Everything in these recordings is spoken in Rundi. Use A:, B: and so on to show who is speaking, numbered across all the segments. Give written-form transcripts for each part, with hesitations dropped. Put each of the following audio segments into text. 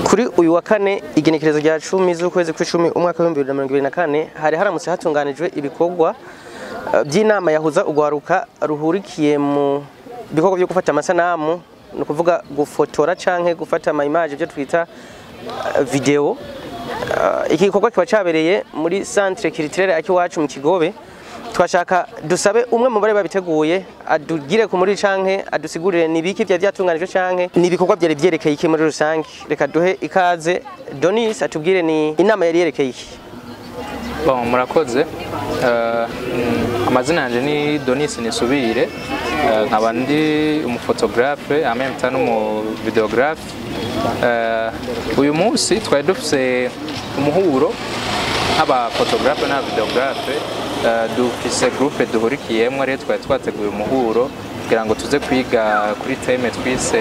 A: Kuri uyu wa kane, igenekerezo rya 10 z'ukwezi kw'icumi, umwaka wa 2024, hari haramutse hatunganijwe ibikorwa by'inama yahuza ugwaruka ruhurikiye mu bikorwa byo gufata amasanamu, ni ukuvuga gufotora canke gufata ama image, ibyo twita video. Iki gikorwa kiba cabereye muri Centre Culturel Akiwacu mu Kigobe. Twashaka dusabe umwe mu bari babiteguye adugire ku muri canke adusigurire ni biki vyari vyatunganijwe canke ni ibikorwa byari vyerekeye iki muri rusange. Reka duhe ikaze Donis atubwire ni inama yari yerekeye iki.
B: Bon, murakoze. Amazina yanje ni Donis Nisubire. Nkaba ndi umuphotographe en même temps n'umuvidéographe. Uyu munsi twari dufise umuhuro nk'abaphotographe n'abavidéographe. Dufise groupe duhurikiyemwo, rero twari twateguye umuhuro kugira ngo tuze kwiga kuri thème twise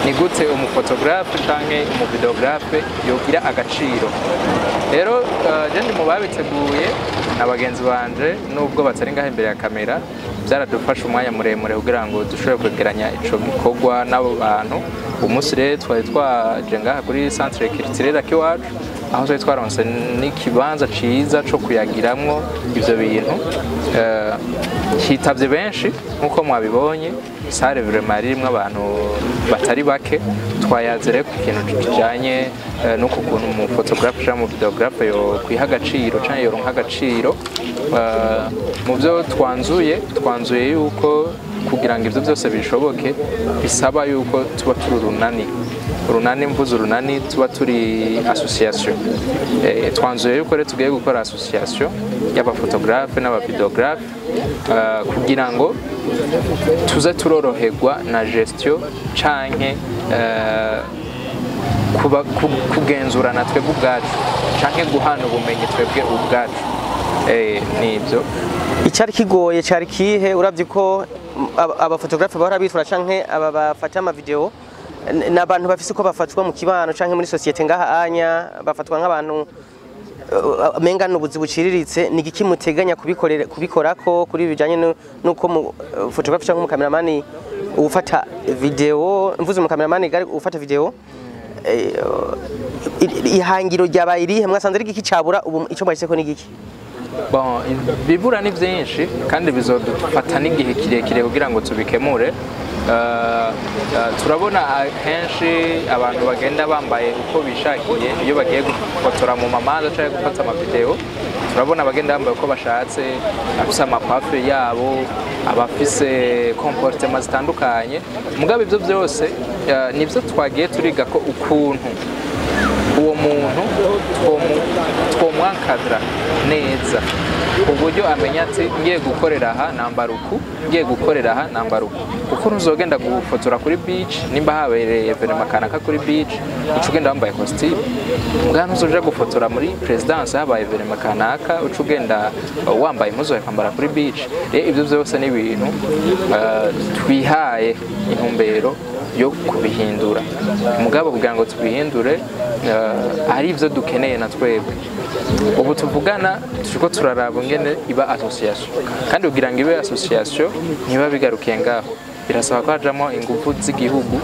B: ni gute umuphotographe canke umuvidéographe yogira agaciro. Rero je ndi mu babiteguye na bagenzi banje, nubwo batari ngaho imbere ya kamera. Byaradufasha umwanya muremure kugira ngo dushobore kwegeranya ico gikorwa n'abo bantu. Umunsi rero twari twaje ngaha kuri Centre Culturel Akiwacu, aho twari twaronse n'ikibanza ciza co kuyagiramwo ivyo bintu. Hitavye benshi nk'uko mwabibonye, salle vraiment irimwo abantu batari bake. Twayaze rero ku kintu kijanye n'uko kuntu umuphotographe canke umuvidéographe yo kwiha agaciro canke yoronka agaciro. Mu byo twanzuye, twanzuye yuko kugira ngo ivyo byose bishoboke bisaba yuko tuba turi urunani. Urunani, mvuze urunani, tuba turi association. Twanzuye yuko rero tugiye gukora association y'abaphotographe n'abavidéographe kugira ngo tuze turoroherwa na gestion canke kuba kugenzurana twebwe ubwacu canke guhana ubumenyi twebwe ubwacu. Nibyo.
A: Icyari kigoye cyari kihe, uravye ko abaphotographe bahora bitura canke aba bafata ama video ni abantu bafise uko bafatwa mu kibano canke muri société ngaha anya, bafatwa nk'abantu menga n'ubuzi buciriritse? Ni igiki muteganya kubikorera, kubikorako kuri bijanye nuko mu photographe canke mu cameraman ufata video, mvuze mu cameraman gari ufata video, ihangiro ryabaye irihe? Mwasanze ari igiki cabura ubu? Ico mwashyizeko ni igiki?
B: Bon, ibibura ni byinshi kandi bizodufata n'igihe kirekire kugira ngo tubikemure. Turabona akenshi abantu bagenda bambaye uko bishakiye iyo bagiye gufotora mu mamanza cyangwa gufata amavideo. Turabona abagenda bambaye uko bashatse, abafise amapafe yabo, abafise comportement zitandukanye. Mugabo ibyo byose nibyo twagiye turiga ko ukuntu uwo muntu twomwankadra neza ku buryo amenya ati ngiye gukorera aha nambara uku, ngiye gukorera aha nambara uku, kuko ntuzogenda gufotora kuri beach, nimba habereye événement kanaka kuri beach, uca ugenda wambaye costume. Mbwa ntuzoja gufotora muri présidence habaye événement kanaka, uca ugenda wambaye impuzu wawe kwambara kuri beach. Rero ibyo byose ni ibintu twihaye intumbero yo kubihindura. Mugabo kugira ngo tubihindure, ari ibyo dukeneye na twebwe ubu tuvugana turiko turaraba ingene iba association. Kandi kugira ngo ibe association ntiba bigarukiye ngaho, birasaba ko hajamo ingufu z'igihugu,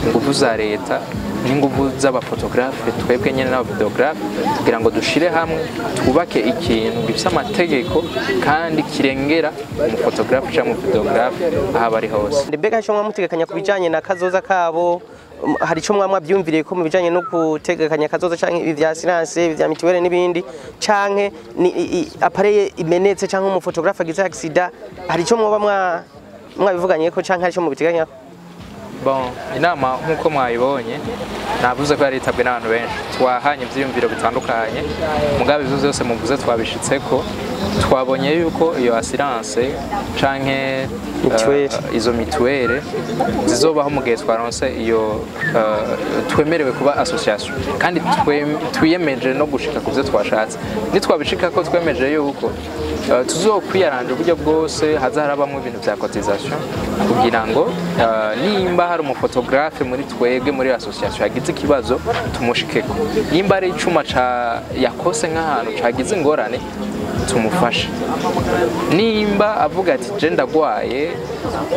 B: ingufu za leta n'ingufu z'abaphotographe twebwe nyene n'abavidéographe, kugira ngo dushire hamwe twubake ikintu gifise amategeko kandi kirengera umuphotographe cyangwa umuvidéographe aho aba ari hose.
A: Mbega icyo mwamutegekanya ku bijanye na kazoza kabo, hari icyo mwabyumviriye ko mu bijanye no gutegekanya kazoza canke ibi vya assurance, ibi vya mutuelle n'ibindi, canke ni appareil imenetse canke umuphotographe agize accident, hari icyo mwoba mwabivuganye ko canke hari icyo mubiteganyako?
B: Bon, inama nk'uko mwayibonye, navuze ko yari yitabwe n'abantu benshi. Twahanye ivyiyumviro bitandukanye, mugabo ivyo vyose muvuze twabishitseko. Twabonye yuko iyo assurance canke
A: mutuelle.
B: Izo mutuelle zizobaho mu gihe twaronse iyo twemerewe kuba association kandi twiyemeje no gushika ku byo twashatse. Nitwabishika ko twemeje yuko tuzokwiyaranja uburyo bwose haza harabamwo ibintu vya cotisation, kugira ngo nimba hari umuphotographe muri twebwe muri association yagize ikibazo, tumushikeko. Nimba ari icuma ca yakose nk'ahantu cagize ingorane, Tumufashe. Nimba avuga ati je ndagwaye,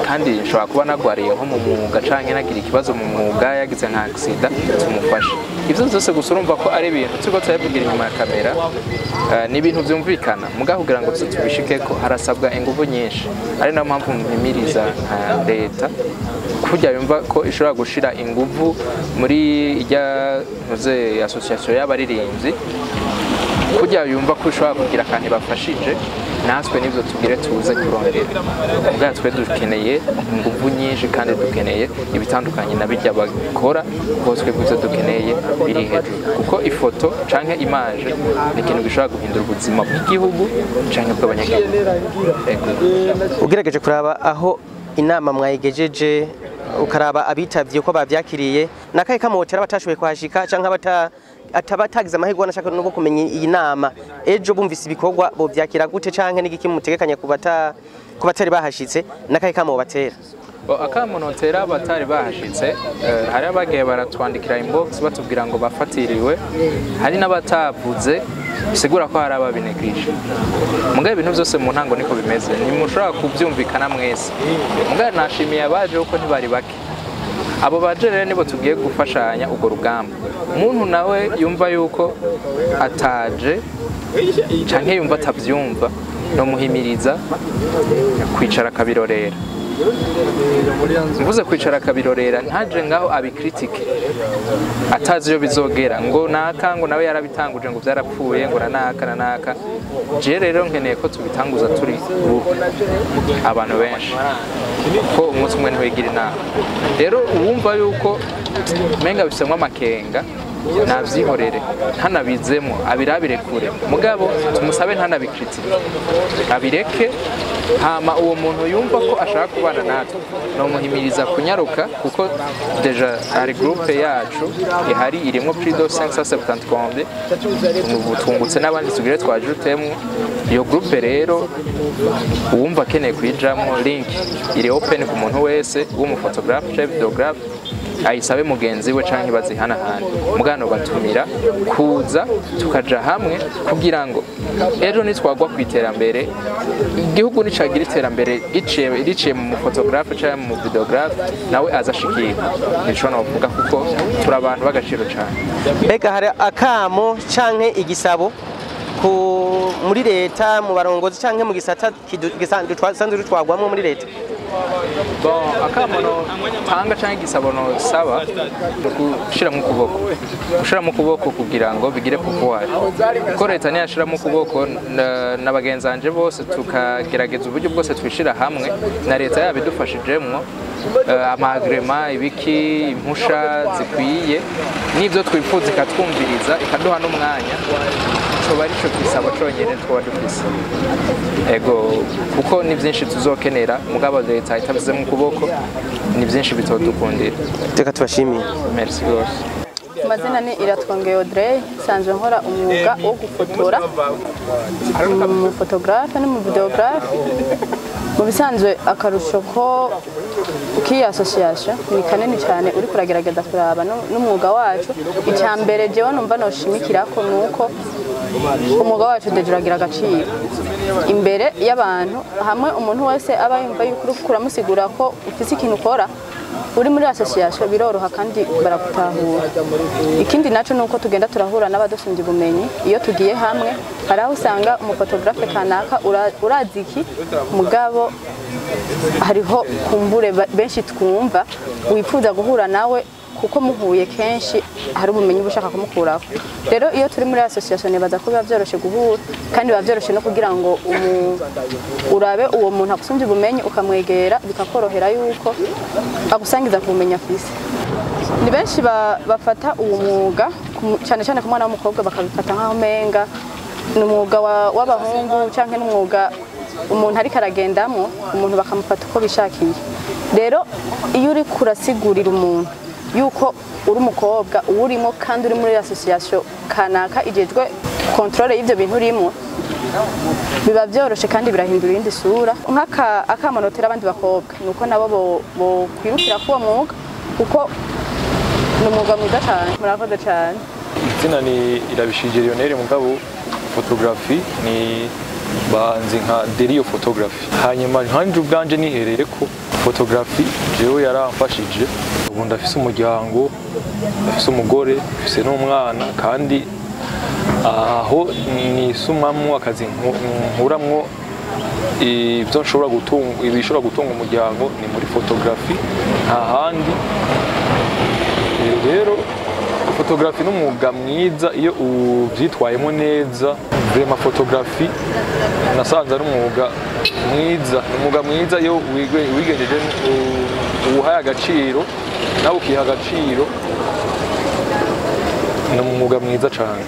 B: kandi nshobora kuba nagwariye nko mu mwuga canke nagira ikibazo mu mwuga, yagize nka accident, tumufashe. Ivyo vyose gusa urumva ko ari ibintu turiko turabivugira inyuma ya kamera, ni ibintu vyumvikana, mugabo kugira ngo tuze tubishikeko harasabwa inguvu nyinshi. Ari nayo mpamvu mpimiriza nka leta kurya yumva ko ishobora gushira inguvu muri ijya ntuze association y'abaririmbyi, kurya yumva ko ishobora kugira akantu ibafashije, natwe nivyo tugire tuze kurondera. Ubwa twe dukeneye inguvu nyinshi kandi dukeneye ibitandukanye na bijya bakora, kuko twebwe ivyo dukeneye biri hejuru, kuko ifoto canke image ni ikintu gishobora guhindura ubuzima bw'igihugu canke bw'abanyagihugu. Ego.
A: Ugerageje kuraba aho inama mwayigejeje, ukaraba abitavye uko bavyakiriye, nakahe kamotera batashoboye kuhashika canke atabatagize amahirwe wanashaka no kumenya iyi nama, ejo bumvise ibikorwa bovyakira gute, canke n'igiki mutegekanya ku batari bahashitse, nakahe kamo batera?
B: Bo, akamo notera abatari bahashitse, hari abagiye baratwandikira inbox batubwira ngo bafatiriwe, hari n'abatavuze, bisigura ko hari ababinegirije. Mugabo ibintu byose mu ntango niko bimeze, ntimushobora kubyumvikana mwese. Mugabo nashimiye abaje kuko ntibari bake. Abo baje rero nibo tugiye gufashanya urwo rugamba. Umuntu nawe yumva yuko ataje canke yumva atavyumva, nomuhimiriza kwicara akabirorera. Mvuze kwicara akabirorera, ntaje ngaho abikritike atazi iyo bizogera, ngo naka ngo nawe yarabitanguje ngo byarapfuye, ngo nanaka nanaka. Je rero nkeneye ko tubitanguza turi groupe, abantu benshi, ko umunsi umwe ntiwigira inama. Rero uwumva yuko menga bisemwo amakenga, navyihorere, ntanabizemo, abirabire kure. Mugabo tumusabe ntanabikritike, abireke. Hama uwo muntu yumva ko ashaka kubana natwe, nomuhimiriza kunyaruka, kuko déjà hari groupe yacu ihari irimwo plus de 570 combien, ubu twungutse n'abandi tugire twajutemwo iyo groupe. Rero uwumva akeneye kuyijamwo, link iri open ku muntu wese w'umuphotographe canke vidéographe, ayisabe mugenzi we canke bazihanahane. Mugano batumira kuza tukaja hamwe kugira ngo ejo nitwagwa ku iterambere, igihugu nicagira iterambere riciye riciye mu photographe canke mu vidéographe, nawe aza ashikirwa. Nico novuga, kuko turi abantu b'agaciro cane.
A: Mbega hari akamo canke igisabo ku muri leta, mu barongozi canke mu gisata gisanzwe dutwagwamwo muri leta?
B: Bon, akamo notanga canke igisabo nosaba ni ugushiramo ukuboko, gushiramo ukuboko kugira ngo bigire pouvoir, kuko leta niyashiramo ukuboko na bagenzi banje bose tukagerageza uburyo bwose twishira hamwe na leta yabidufashijemwo, ama agréments, ibiki, impusha zikwiye n'ibyo twifuza, ikatwumviriza, ikaduha n'umwanya, coba arico gisabo conyene twoba dufise. Ego, kuko ni byinshi tuzokenera, mugabo leta itabizemo ukuboko ni byinshi bitodukundira.
A: Reka tubashimiye.
B: Merci gose.
C: Amazina ni Iratwongeye Audrey, nsanzwe nkora umwuga wo gufotora, umuphotographe n'umuvidéographe. Mu bisanzwe akarusho ko k'iyi association ni kanini cyane, uri kuragerageza kuraba n'umwuga wacu. Icya mbere jewe numva noshimikirako ni uko umwuga wacu déjà uragira agaciro imbere y'abantu hamwe. Umuntu wese aba yumva yuko uriko uramusigura ko ufise ikintu ukora uri muri association, biroroha kandi baragutahura. Ikindi naco nuko tugenda turahura n'abadusumbya ubumenyi. Iyo tugiye hamwe, hari aho usanga umuphotographe kanaka urazi iki, mugabo hariho kumbure benshi twumva wifuza guhura nawe, kuko muhuye kenshi hari ubumenyi uba ushaka kumukuraho. Rero iyo turi muri association, nibaza ko biba vyoroshe guhura, kandi biba vyoroshe no kugira ngo urabe uwo muntu agusumbya ubumenyi, ukamwegera, bikakorohera yuko agusangiza ku bumenyi afise. Ni benshi bafata uwo mwuga, cyane cyane ku mwana w'umukobwa, bakabifata nk'aho umenga ni umwuga w'abahungu canke n'umwuga umuntu ariko aragendamo, umuntu bakamufata uko bishakiye. Rero iyo uri kurasigurira umuntu yuko uri umukobwa uwurimo kandi uri muri association kanaka ijejwe contrôle y'ivyo bintu urimo, biba byoroshe kandi birahindura iyindi sura. Nk'aka akamanotera abandi bakobwa ni uko nabo bokwirukira k'uwo mwuga, kuko ni umwuga mwiza cyane. Murakoze cyane.
D: Izina ni Irabishije Lionel, mugabo photography ni Banzi nka Delio Photography. Hanyuma nkanje ubwanje nihereye ko photography jewe yaramfashije. Ubu ndafise umuryango, ndafise umugore, ndafise n'umwana, kandi aho nisumamwo akazi nkuramwo ibyo nshobora gutunga, ibishobora gutunga umuryango ni muri photography, nta handi. Rero photography n'umwuga mwiza iyo ubyitwayemo neza. Vraiment photography nasanze ari umwuga mwiza, umwuga mwiza iyo wigenjeje, uwuhaye agaciro nawe ukiha agaciro, ni umwuga mwiza cyane.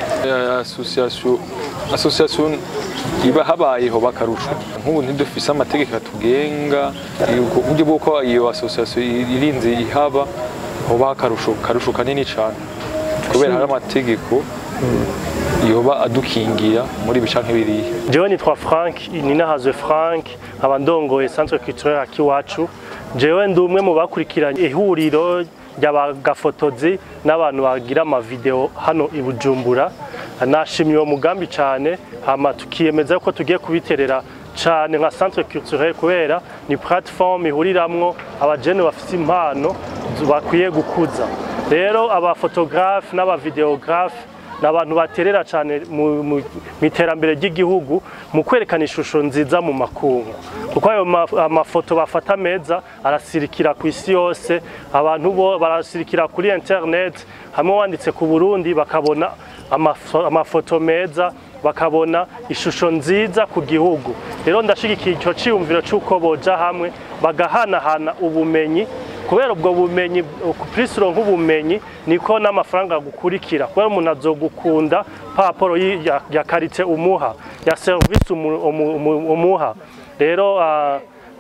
D: Association iba habayeho bakarusho. Nk'ubu ntidufise amategeko atugenga, uburyo bw'uko iyo association irinze ihaba, hoba akarusho kanini cyane, kubera hari amategeko yoba adukingira muri ibi canke biriya.
E: Jewe nitwa Frank Ninahazwe Frank, nkaba ndongoye Centre Culturel Akiwacu. Jewe ndi umwe mu bakurikiranye ihuriro ry'abagafotozi n'abantu bagira amavideo hano i Bujumbura. Nashimye uwo mugambi cyane, hama tukiyemeza ko tugiye kubiterera cyane nka Centre Culturel, kubera ni platform ihuriramwo abajene bafite impano bakwiye gukuza. Rero abaphotographe n'abavideographe ni abantu baterera cyane mu iterambere ry'igihugu, mu kwerekana ishusho nziza mu makungu, kuko ayo amafoto bafata meza arasirikira ku isi yose. Abantu bo barasirikira kuri internet, hamwe wanditse ku Burundi bakabona amafoto meza, bakabona ishusho nziza ku gihugu. Rero ndashigikiye icyo ciyumviro cy'uko boja hamwe bagahanahana ubumenyi, kubera ubwo bumenyi plus nk'ubumenyi niko n'amafaranga gukurikira, kubera umuntu azogukunda paporo ya karite umuha, ya service umuha. Rero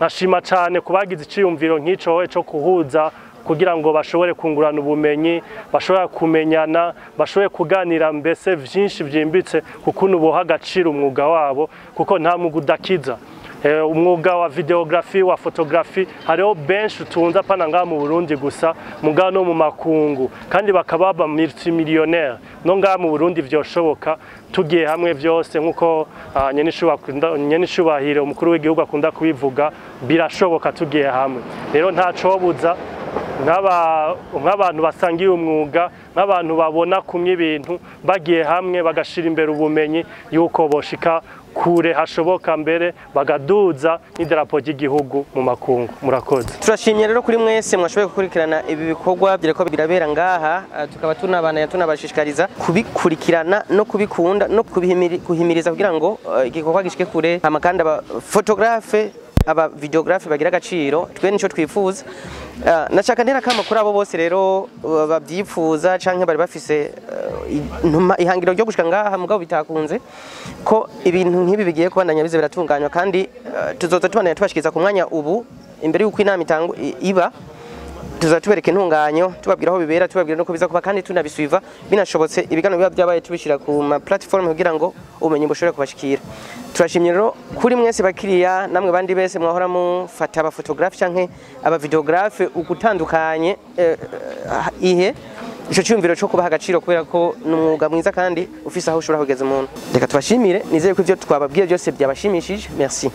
E: nkashima cyane kubagize iciyumviro nk'ico cyo kuhuza, kugira ngo bashobore kungurana ubumenyi, bashobore kumenyana, bashobore kuganira mbese vyinshi vyimbitse kukuntu boha agaciro umwuga wabo, kuko nta mwuga udakiza. Umwuga wa videography, wa photography, hariho benshi utunze apana ngaha mu Burundi gusa, mugabo no mu makungu, kandi bakaba ba multimillionaire. No ngaha mu Burundi vyoshoboka tugiye hamwe vyose, nkuko nyenicubahiro umukuru w'igihugu akunda kubivuga, birashoboka tugiye hamwe. Rero ntacobuza nk'abantu basangiye umwuga, nk'abantu babona kumwe ibintu, bagiye hamwe bagashira imbere ubumenyi, yuko boshika kure hashoboka, mbere bagaduza n'idarapo ry'igihugu mu makungu. Murakoze.
A: Turashimye rero kuri mwese mwashoboye gukurikirana ibi bikorwa byereko birabera ngaha, tukaba tunabana tunabashishikariza kubikurikirana no kubikunda no kuhimiriza kugira ngo igikorwa gishike kure, hama kandi aba photographe, aba videographe bagira agaciro. Twe nico twifuza. Nashaka ntera kama kuri abo bose rero babyifuza canke bari bafise ihangiro ryo gushika ngaha mugabo bitakunze, ko ibintu nk'ibi bigiye kubandanya bize biratunganywa, kandi tuzoza tubandanya tubashikiza ku mwanya ubu imbere y'uko inama itangu iba, tuzatubereka intunganyo, tubabwira aho bibera, tubabwira nuko biza kuba, kandi tunabisuiva binashobotse ibiganiro biba byabaye tubishira ku ma platform kugira ngo ubumenyi bushobore kubashikira. Turashimye rero kuri mwese bakiriya namwe bandi bese mwahora mufata aba photographe canke aba videographe ukutandukanye, ihe ico cyumviro cyo kubaha agaciro, kubera ko ni umwuga mwiza kandi ufise aho ushobora kugeza umuntu. Reka tubashimire, nizere ko ivyo twababwiye byose byabashimishije. Merci.